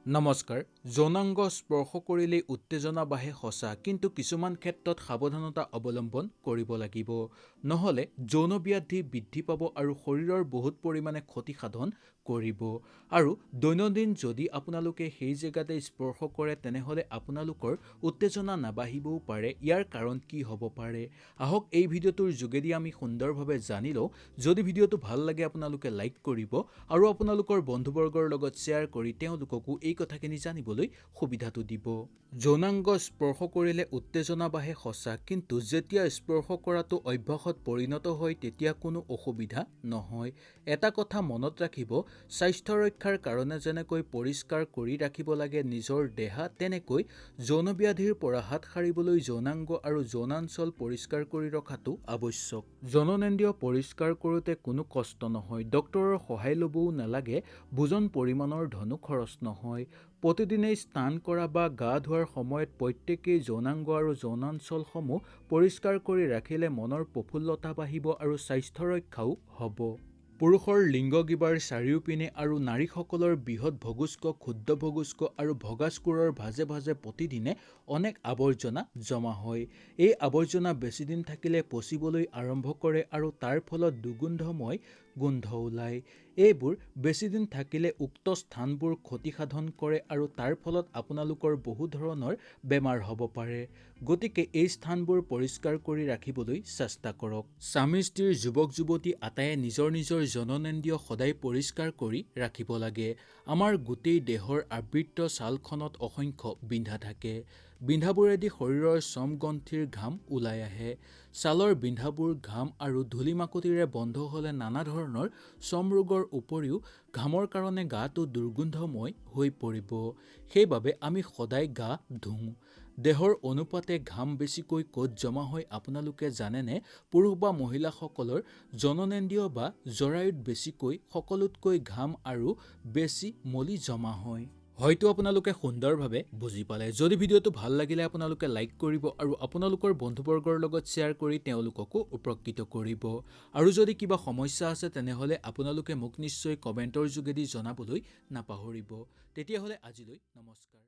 নমস্কাৰ। যৌনাংগ স্পৰ্শ কৰিলেই উত্তেজনা বাঢ়ে সঁচা, কিন্তু কিছুমান ক্ষেত্ৰত সাৱধানতা অৱলম্বন কৰিব লাগিব, নহ'লে যৌন ব্যাধি বৃদ্ধি পাব আৰু শৰীৰৰ বহুত পৰিমাণে ক্ষতি সাধন কৰিব। আৰু দৈনন্দিন যদি আপোনালোকে সেই জেগাতে স্পৰ্শ কৰে, তেনেহ'লে আপোনালোকৰ উত্তেজনা নাবাঢ়িবও পাৰে। ইয়াৰ কাৰণ কি হ'ব পাৰে, আহক এই ভিডিঅ'টোৰ যোগেদি আমি সুন্দৰভাৱে জানি লওঁ। যদি ভিডিঅ'টো ভাল লাগে, আপোনালোকে লাইক কৰিব আৰু আপোনালোকৰ বন্ধুবৰ্গৰ লগত শ্বেয়াৰ কৰি তেওঁলোককো এই কথাখিনি জানিবলৈ সুবিধাটো দিব। যৌনাংগ স্পৰ্শ কৰিলে উত্তেজনা বাঢ়ে সঁচা, কিন্তু যেতিয়া স্পৰ্শ কৰাটো অভ্যাসত পৰিণত হয়, তেতিয়া কোনো অসুবিধা নহয়। এটা কথা মনত ৰাখিব, স্বাস্থ্য ৰক্ষাৰ কাৰণে যেনেকৈ পৰিষ্কাৰ কৰি ৰাখিব লাগে নিজৰ দেহা, তেনেকৈ যৌনব্যাধিৰ পৰা হাত সাৰিবলৈ যৌনাংগ আৰু যৌনাঞ্চল পৰিষ্কাৰ কৰি ৰখাটো আৱশ্যক। জননেন্দ্ৰিয় পৰিষ্কাৰ কৰোঁতে কোনো কষ্ট নহয়, ডক্তৰৰ সহায় ল'বও নালাগে, বুজন পৰিমাণৰ ধনো খৰচ নহয়। প্ৰতিদিনেই স্নান কৰা বা গা ধোৱাৰ সময়ত প্ৰত্যেকেই যৌনাংগ আৰু যৌনাঞ্চলসমূহ পৰিষ্কাৰ কৰি ৰাখিলে মনৰ প্ৰফুল্লতা বাঢ়িব আৰু স্বাস্থ্য ৰক্ষাও হ'ব। পুৰুষৰ লিংগগ্ৰীৱাৰ চাৰিওপিনে আৰু নাৰীসকলৰ বৃহৎ ভগুষ্ক, ক্ষুদ্ৰ ভগুষ্ক আৰু ভগাস্কুৰৰ ভাজে ভাজে প্ৰতিদিনে অনেক আৱৰ্জনা জমা হয়। এই আৱৰ্জনা বেছিদিন থাকিলে পচিবলৈ আৰম্ভ কৰে আৰু তাৰ ফলত দুৰ্গন্ধময় গোন্ধ ওলায়। এইবোৰ বেছিদিন থাকিলে উক্ত স্থানবোৰ ক্ষতিসাধন কৰে আৰু তাৰ ফলত আপোনালোকৰ বহু ধৰণৰ বেমাৰ হ'ব পাৰে। গতিকে এই স্থানবোৰ পৰিষ্কাৰ কৰি ৰাখিবলৈ চেষ্টা কৰক। স্বামী স্ত্ৰীৰ, যুৱক যুৱতী আটায়ে নিজৰ নিজৰ জননেন্দ্ৰিয় সদায় পৰিষ্কাৰ কৰি ৰাখিব লাগে। আমাৰ গোটেই দেহৰ আবৃত ছালখনত অসংখ্য বিন্ধা থাকে। বিন্ধাবোৰেদি শৰীৰৰ চম গ্ৰন্থিৰ ঘাম ওলাই আহে। ছালৰ বিন্ধাবোৰ ঘাম আৰু ধূলি মাকতিৰে বন্ধ হ'লে নানা ধৰণৰ চৰ্মৰোগৰ উপৰিও ঘামৰ কাৰণে গাটো দুৰ্গন্ধময় হৈ পৰিব। সেইবাবে আমি সদায় গা ধুওঁ। দেহৰ অনুপাতে ঘাম বেছিকৈ ক'ত জমা হয় আপোনালোকে জানেনে? পুৰুষ বা মহিলাসকলৰ জননেন্দ্ৰিয় বা জৰায়ুত বেছিকৈ সকলোতকৈ ঘাম আৰু বেছি মলি জমা হয়। হয়তো আপোনালোকে সুন্দৰভাৱে বুজি পালে। যদি ভিডিঅ'টো ভাল লাগিলে, আপোনালোকে লাইক কৰিব আৰু আপোনালোকৰ বন্ধুবৰ্গৰ লগত শ্বেয়াৰ কৰি তেওঁলোককো উপকৃত কৰিব। আৰু যদি কিবা সমস্যা আছে, তেনেহ'লে আপোনালোকে মোক নিশ্চয় কমেণ্টৰ যোগেদি জনাবলৈ নাপাহৰিব। তেতিয়াহ'লে আজিলৈ নমস্কাৰ।